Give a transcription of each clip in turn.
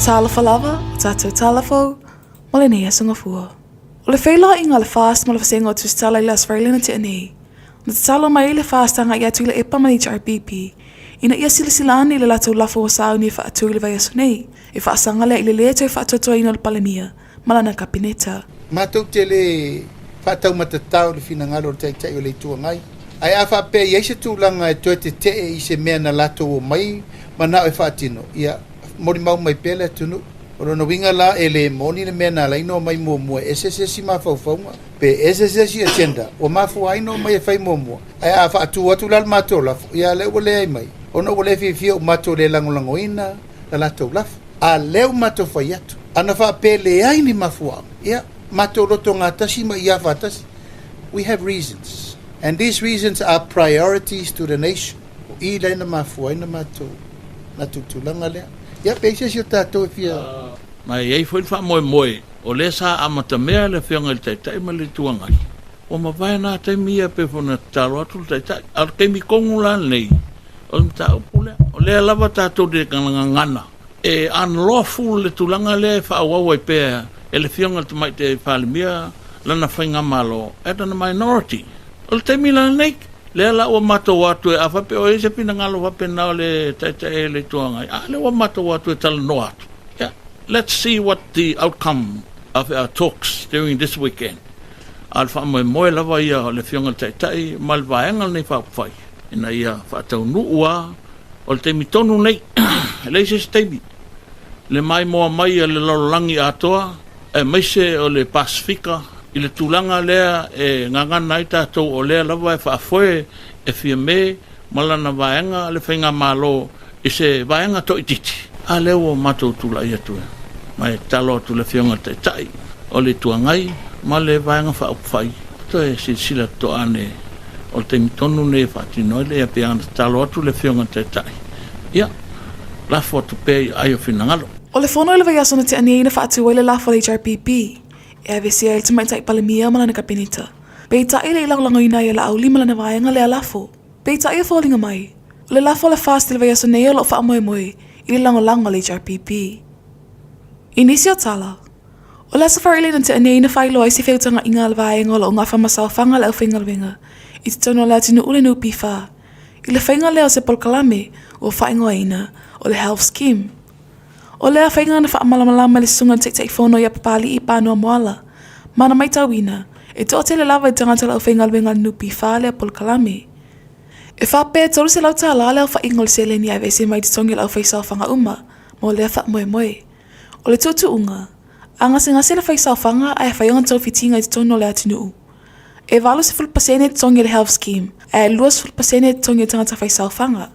Talofa lava, o tātou talafou, mo lenei aso gafua. O le feiloaiga a le FAST ma le Vasega o Tusitala i le Australia na tea nei, na tatalo mai ai le FAST agai atu i Tuilaepa ma le HRPP ina ia silasila ane i le latou lafo ua sauni e faatu i le vaiaso nei, e faasaga lea i le lē toe faatoatoaina o le Palemia ma lana Kapeneta. Matou te le faataumatatao i le finagalo o le Taitai o le Itu Agai, ae a faapea e i ai se tulaga e toe tetee i se mea na latou omai manao e faatino, ia molimau mai pea le atunuu. O lona uiga la, e le moni le mea na ala ai ona omai muamua e ese se isi mafaufauga, pe ese se isi agenda ua mafua ai ona omai e fai muamua. Ae a faatu atu la le matou lafo, ia lea ua leai mai, ona ua le fiafia ua matou le lagolagoina la latou lafo. A lea ua matou fai atu, ana faapea e leai ni mafuaaga, ia, matou lotogatasi ma ia faatasi. We have reasons, and these reasons are priorities to the nation. O i lea na mafua ai na matou latou tulaga lea. Ia, pe i ai se isi o tatou e fia. Ma e i ai foi le faamoemoe, o lea sa amatamea le Afioga i le Taitai ma le Itu Agai, ua mavae na taimi ia pei foi ona tatalo atu le Taitai. A o le taimi tonu la lenei, o le mataupu lea, o lea lava tatou te gagana e unlawful le tulaga lea e faaauau ai pea e le Afioga i le Tamaitai Palemia lana faigamalo at a minority. O le taimi la lenei, lea la ua matou o atu e, a faapea o i ai se finagalo faapena o le Taitai o le Itu Agai, a lea ua matou o atu e talanoa atu. Yeah, let's see what the outcome of our talks during this weekend. A o le faamoemoe lava ia o le Afioga i le Taitai ma le Vaega lenei Faaupufai, ina ia faataunuu lava, o le taimi tonu lenei, e leai se isi taimi, le maimoa mai a le lalolagi atoa, aemaise o le Pasefika i le tulaga lea e gagana ai tatou o lea lava e faafoe e Fiame ma lana vaega le faigamalo i se vaega toaitiiti. A lea ua matou tulai atu ma e tatalo atu i le Afioga i le Taitai o le Itu Agai ma le Vaega Faaupufai toe silasila totoa ane o le taimi tonu lenei e faatino ai le ia pei ona tatalo atu le Afioga i le Taitai, ia, lafo atu pea i aai o finagalo. O le fono i le vaiaso na tea nei na faatu ai le lafo a le HRPP e aveesea ai le Tamaitai Palemia ma lana Kapeneta. Peitai e le i lagolagoina ai e Laauli ma lana vaega lea lafo. Peitai e foliga mai, o le lafo a le FAST i le vaiaso nei o lo o faamoemoe i le lagolago a le HRPP. I nisi o tala, o le Aso Faraile na tea nei na faailoa ai se feutagaiga a le vaega o lo o gafa ma saofaga a le aufaigaluega i totonu o le atunuu le NPF i le faiga lea o se polokalame ua faaigoaina o le Health Scheme. O lea faiga na faamalamalama e le Susuga i le Taitaifono ia Papali'i Panoa Moala, ma na maitauina, e toatele lava i tagata o le aufaigaluega a le NPF lea polokalame. E faapea e $300 tala le aofaiga o le seleni e aveese mai i totogi o le aufaisaofaga uma mo lea faamoemoe. O le tuutuuga, a gasegase le faisaofaga ae fai ona togafitiga i totonu o le atunuu, e 80% totogi o le Health Scheme ae 20% totogi o tagata faisaofaga.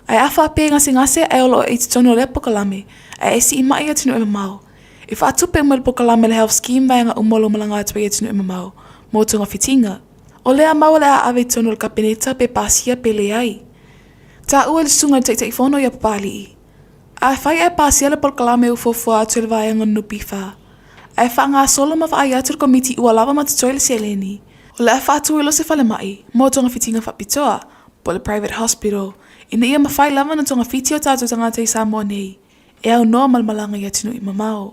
Ae a faapea e gasegase ae o lo o i totonu o lea polokalame ae e sii mai i atunuu e mamao, e faatupe uma e le polokalame a le Health Scheme vaega uma o lou malaga atu ai i atunuu e mamao mo togafitiga. O lea mau o le a ave i totonu o le Kapeneta pe pasia pe leai. Taua i le susuga i le Taitaifono ia Papali'i. A fai ae pasia le polokalame ua fuafua atu e le vaega o le NPF, ae faagasolo ma vaai atu le Komiti ua lava ma totoe le seleni, o le a faatu ai loa se falemai mo togafitiga faapitoa, po o le private hospital, ina ia mafai lava ona togafiti o tatou tagata i Samoa nei e aunoa ma le malaga i atunuu mamao.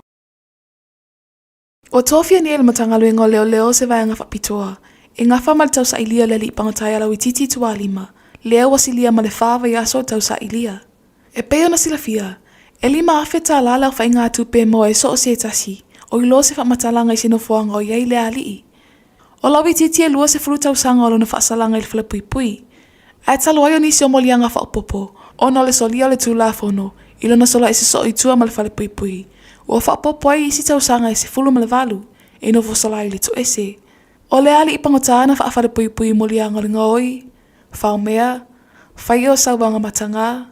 Ua tofia nei e le Matagaluega o Leoleo se vaega faapitoa e gafa ma le tausailia o le alii pagatai a Lauitiiti Tualima, lea ua silia ma le fa vaiaso o tausailia. E pei ona silafia, e $5,000 le aofaiga tupe mo e so o se tasi o iloa se faamatalaga i se nofoaga o i ai lea alii. O Lauitiiti e 20 tausaga o lona faasalaga i le falepuipui, Ae talu ai o nisi o moliaga faaopoopo ona o le solia o le Tulafono i lona sola ese soo i tua ma le falepuipui, ua faaopoopo ai isi tausaga e 18 e nofo sola ai i le toese. O le alii pagota na faafalepuipui i moliaga o le gaoi, faomea, faia o sauaga mataga,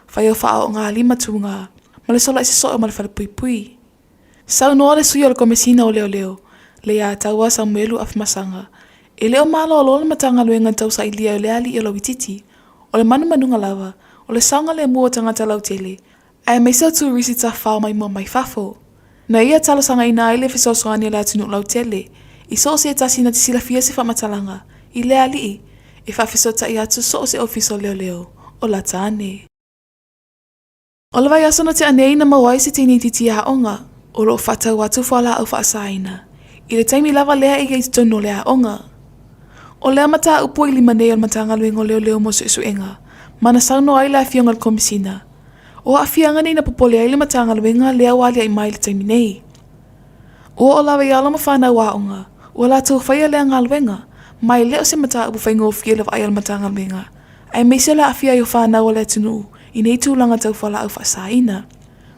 faia o faaooga tuga, ma le sola ese soo ma le falepuipui. Saunoa le sui o le Komesina o Leoleo, Leiataua Samuelu Afamasaga, e le o malolo le Matagaluega i tausailia o le alii o Lauitiiti, o le manumanuga lava, o le saogalemu o tagata lautele, aemaise o turisi tafao maimoa mai fafo. Na ia talosagaina ai le fesoasoani a le atunuu lautele i so o se tasi na te silafia se faamatalaga i lea alii e faafesootai atu so o se ofisa o leoleo o lata ane. O le vaiaso na tea nei na maua ai se teine itiiti aoga o lo o faatau atu fualaau faasaina i le taimi lava lea e i ai i totonu o le aoga. O lea mataupu i lima nei o le Matagaluega o Leoleo mo Suesuega ma na saunoa ai le Afioga i le Komesina, o aafiaga nei na popole ai le Matagaluega lea ua aliae mai i le taimi nei. Ua oo lava i alo ma fanau aoga, ua latou faia lea galuega, ma e le o se mataupu faigofie le vaai a le Matagaluega, aemaise o le aafia ai o fanau a le atunuu i nei tulaga tau fualaau faasaina.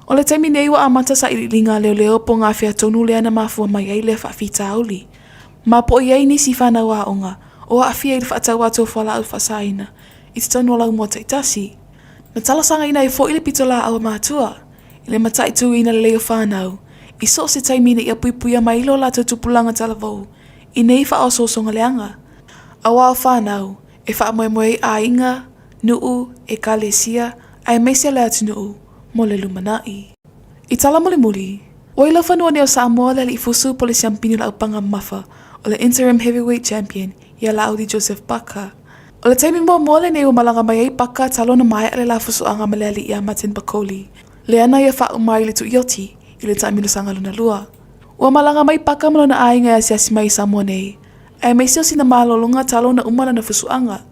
O le taimi nei ua amata sailiiliga a leoleo po o gafea tonu lea na mafua mai ai lea faafitauli, ma po o i ai nisi fanau aoga o aafia i le faatau atu o fualaau faasaina i totonu o laumua taitasi. Na talosagaina ai foi le pitolaau a matua i le mataituina lelei o fanau i so o se taimi ina ia puipuia mai lo latou tupulaga talavou i nei faaosoosoga leaga, aua o fanau e faamoemoe ai aiga, nuu, ekalesia, aemaise le atunuu mo le lumanai. I tala mulimuli, ua i laufanua nei o Samoa le alii fusu po o le siampini o le aupanga mamafa o le Interim Heavyweight Champion ia Laauli Joseph Parker. O le taimi muamua lenei ua malaga mai ai Parker talu ona maea le la fusuaga ma le alii ia Martin Bakole, lea na ia faauma ai le tuioti i le taamilosaga lona lua. Ua malaga mai Parker ma lona aiga e asiasi mai i Samoa nei, aemaise o sina malologa talu ona uma lana fusuaga.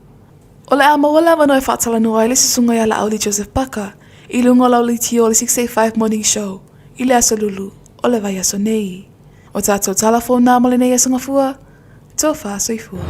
O le a maua le avanoa e faatalanoa ai le susuga ia Laauli Joseph Parker i luga o lau leitio o le 685 Morning Show i le aso Lulu o le vaiaso nei. O tatou tala fou na mo lenei aso Gafua, Tofa Soifua.